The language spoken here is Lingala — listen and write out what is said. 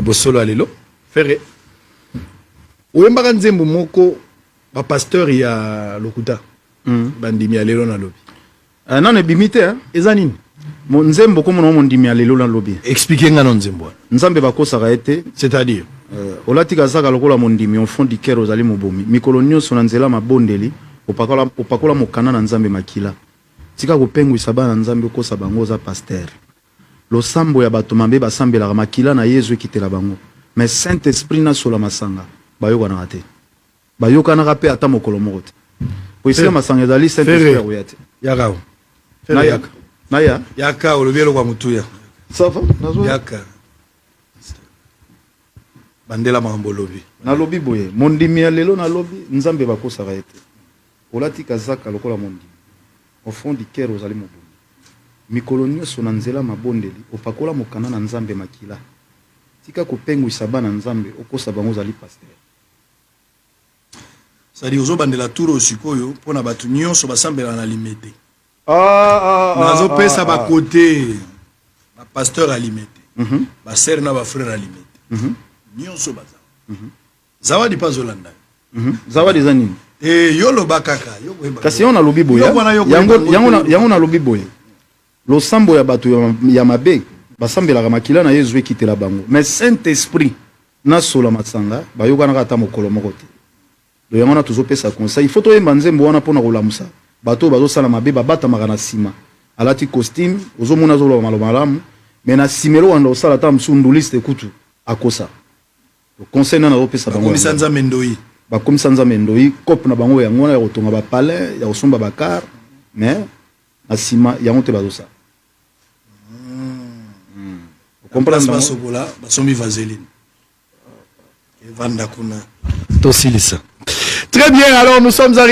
Bosolo ya lelo. Ferre, oyembaka nzembo moko, bapasteur ya lokuta, bandimi ya lelo nalobi. Nano ebimi te, hein? Eza nini? Nzembo komona mondimi ya lelo nalobi. Explique nga no nzembo wana. Nzambe bakosaka ye te. C'est-à-dire? Olati kazaka lokola mondimi, au fond du cœur ozali mobomi. Mikolo nyonso na nzela mabondeli, opakola mokanda na Nzambe makila. Tika kopengwisa bana Nzambe, okosa bango oza pasteur. Losambo ya bato mabe basambelaka, makila na Yezu ekitela bango. Mais Saint Esprit nasola masanga bayokanaka te, bayokanaka mpe ata mokolo moko te, po esika masanga ezali, Saint Esprit akoya te. Yaka. Naya, naya. Yaka, olobi eloko ya motuya. Ça va, nazwa. Yaka, bandela makambo olobi. Nalobi boye: mondimi ya lelo nalobi, Nzambe bakosaka ye te. Olati kazaka lokola mondimi, au fond du cœur ozali mobomi. Mikolo nyonso na nzela mabondeli, opakola mokanda na Nzambe makila. Tika kopengwisa bana Nzambe, okosa bango ozali pasteur. C'est-à-dire ozobandela tour oyo sikoyo mpona bato nyonso basambelaka na Limete. Ah, ah, nazopesa bakote bapasteur ya Limete, basœur na bafrère ya Limete nyonso baza. Zawadi mpe azolanda. Zawadi eza nini? Yo loba kaka, yo koyeba. Kasi yango nalobi boye. Yo wana, yo koyeba yango yango te. Yango nalobi boye: losambo ya bato ya mabe basambelaka, makila na Yezu ekitela bango. Mais Saint Esprit nasola masanga bayokanaka ata mokolo moko te. Donc yango wana tozopesa conseil, il faut toyemba nzembo wana mpona kolamusa bato oyo bazosala mabe, babatamaka na nsima. Alati costume, ozomona azoloba maloba malamu, mais na nsima eloko wanda osala, ata mosusu nduliste kutu akosa. Donc, conseil nani azopesa bango? Bakomisa yango. Nzambe ndoi. Bakomisa Nzambe ndoi. Cope na bango yango wana ya kotonga bapalais, ya kosomba bacar, mais na nsima yango te bazosala. Place basokola, basombi vaseline, evanda kuna. Tosilisa. Très bien, alors nous sommes arrivés.